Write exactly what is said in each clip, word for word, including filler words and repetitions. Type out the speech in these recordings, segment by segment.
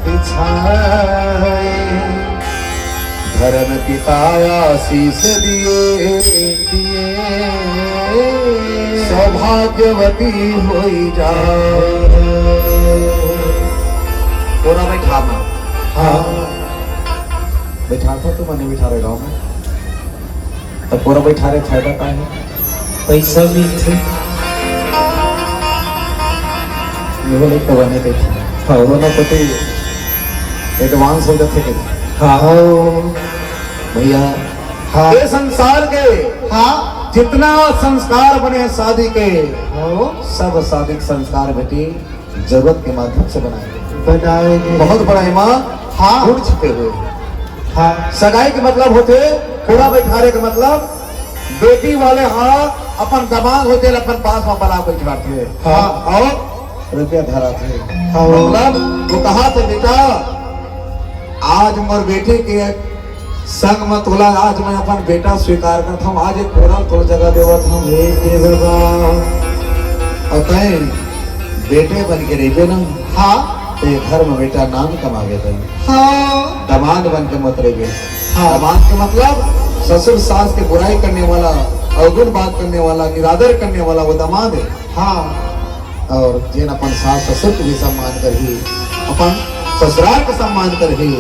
बिछाए, धर्म पिता आशीष दिए, सौभाग्यवती होई जा। कोरा बैठा ना। हाँ। बैठा था तो मैंने बैठा रहे गाँव में। त कोरा बैठारे फायदा का हे? पैसा मिलथे। ये बोले तो बने देखे। हाँ, वो ना पति advance हो जाथे के। हाँ। भैया, हाँ। ये संसार के हाँ। जितना संस्कार बने शादी के, हाँ। सब शादी के संस्कार बेटी जरूरत के माध्यम से बनाए। बनाए गए। बहुत बड़ा एमा हाँ। गुण छिपे हुए। हाँ। सगाई के मतलब होथे कोरा बैठारे के मतलब बेटी वाले हा अपन दमाद होथे, अपन पास में बला बैठाथे। हाँ। और रुपया धराथे। हाँ। मतलब वो कहा थे, "बेटा, आज मोर बेटी के संग म तोला आज मैं अपन बेटा स्वीकार करत हूँ, आज एक कोरा तोर जगह देवत हूँ।" हे देव बाबा। और तैं बेटे बन के रहिबे ना, हाँ। ते घर में बेटा नाम कमावे तैं। हाँ। दमाद बन के मत रहिबे। हाँ। दमाद के मतलब ससुर सास के बुराई करने वाला, अवगुण बात करने वाला, निरादर करने वाला वो दमाद है। हाँ। और जेन अपन सास ससुर के भी सम्मान करही, अपन ससुराल के सम्मान करही,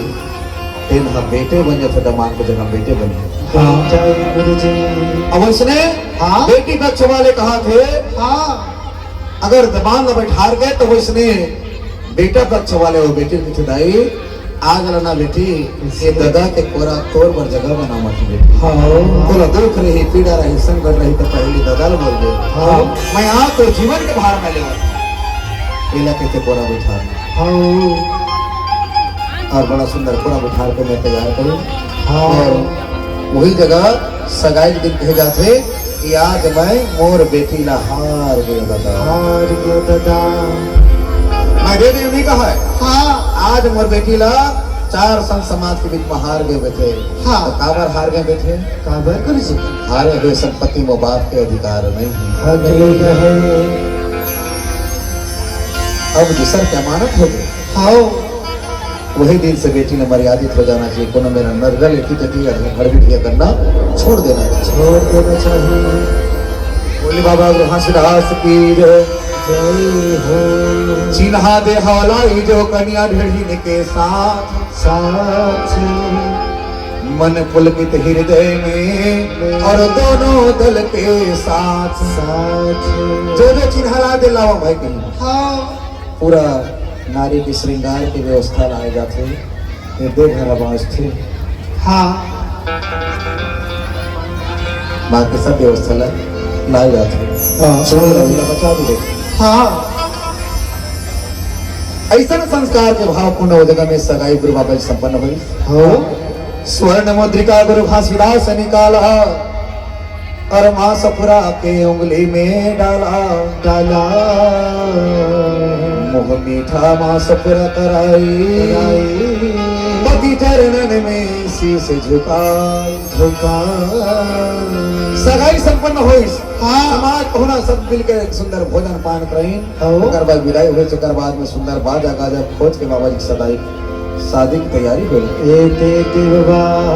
तेन ह बेटे बन जाथे, दमाद के जगह बेटे बन जाथे। हाँ। जय गुरु जी। अब उसने हाँ। बेटी पक्ष वाले कहा थे, हाँ। अगर दमाद ला बैठार गए तो उसने बेटा पक्ष वाले वो बेटी के दाई आग लना बेटी, ये ददा के कोरा तोर बर जगह बनावत हे बेटी। हाँ। तोला दुख रही, पीड़ा रही, संकट रही, तो पहली ददा ल बोल दे। हाँ। मैं आज तो जीवन के भार में लेवत। एला कहते कोरा बैठार। हाँ। और बड़ा सुंदर कोरा बैठार के मैं तैयार करूँ। हाँ। और वही जगह सगाई के दिन कहे जाथे, याद मैं मोर बेटी ला हार गयो दादा। हार गयो दादा। मैं दे दे नहीं कहा है। हाँ। आज मोर बेटी ला चार संत समाज के बीच में हार गए थे। हाँ। तो काबर हार गए थे? काबर कर जी? हारे हुए संपत्ति में बाप के अधिकार नहीं है। हक नहीं है। अब दूसर के अमानत हो गए। हाँ। वही दिन से बेटी ने मर्यादित हो जाना चाहिए। कोनो मेरा नरगल एती तेती घर बिटिया करना छोड़ देना चाहिए। छोड़ देना चाहिए। बोले बाबा घासीदास की जय। जय हो। चिन्हा दे हवाला ही जो कन्या ढेढ़िन के साथ। साथ। मन पुलकित हृदय में और दोनों दल के साथ। साथ। जो जो चिन्हा ला दे लावा भाई कहीं। हाँ। पूरा नारी के श्रृंगार के व्यवस्था लाए जाथे, ये दे घर बाजथे। हाँ। बाकी सब व्यवस्था ला, लाए जाथे। हाँ। छोड़ दे, बचा दे। हाँ। ऐसा संस्कार के भाव पूर्ण हो जगह में सगाई गुरु बाबा जी संपन्न हुई। हाँ। स्वर्ण मुद्रिका गुरु घासीदास निकाला। और माँ सफुरा के उंगली में डाला। डाला। मुँह मीठा माँ सफुरा कराई। कराई। पति चरणन में शीश झुकाई। झुकाई। सगाई संपन्न होइस। हाँ। समाज पहुना सब मिलके एक सुंदर भोजन पान कराइन। हाँ। ओकर बाद विदाई होइस, ओकर बाद में सुंदर बाजा गाजा खोज के बाबा जी के सदाई शादी की तैयारी हो रही। ए दे देवा।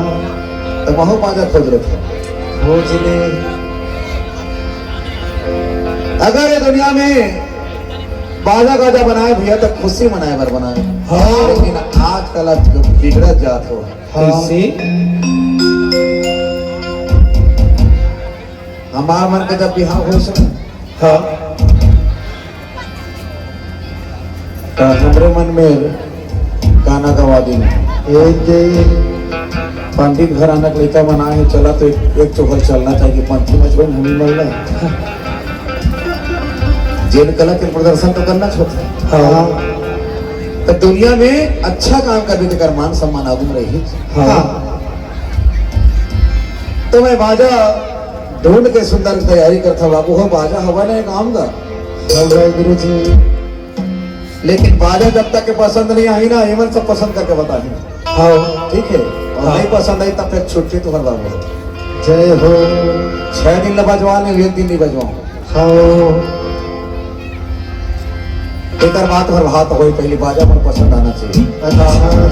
तो महू बाजा खोज लेथे। खोज ले। अगर ये दुनिया में बाजा गाजा बनाए भैया, तो खुशी मनाए बर बनाए। हाँ। लेकिन आजकल अब जो बिगड़त जात हो। हाँ। कैसे? हमार मन के जब बिहाव हो सके। हाँ। त हमरे मन में गाना गवा दिन। ए दे। पंडित घराना के लइका मन आए हे, चला तो एक, एक चोहर चलना चाहिए, पंथी मजबन हमी मन ला। जेन कला के प्रदर्शन तो करना छोटे। हाँ। तो दुनिया में अच्छा काम करबे तेकर मान सम्मान आगू में रही। हाँ। हाँ। तो मैं बाजा ढूंढ के सुंदर तैयारी करता बाबू हो, बाजा हवा ना एक आम गा। हवा गुरु जी। लेकिन बाजा जब तक के पसंद नहीं आई ना, एमन सब पसंद करके बताही। हाँ। ठीक है? और हाँ। नहीं पसंद आई तब फिर छुट्टी तुम्हारे बाबू। जय हो। छह दिन ला बजवा ले, एक दिन नहीं बजवाऊं। हाँ। एकर बात भर भात होई, पहली बाजा मन पसंद आना चाहिए। अच्छा।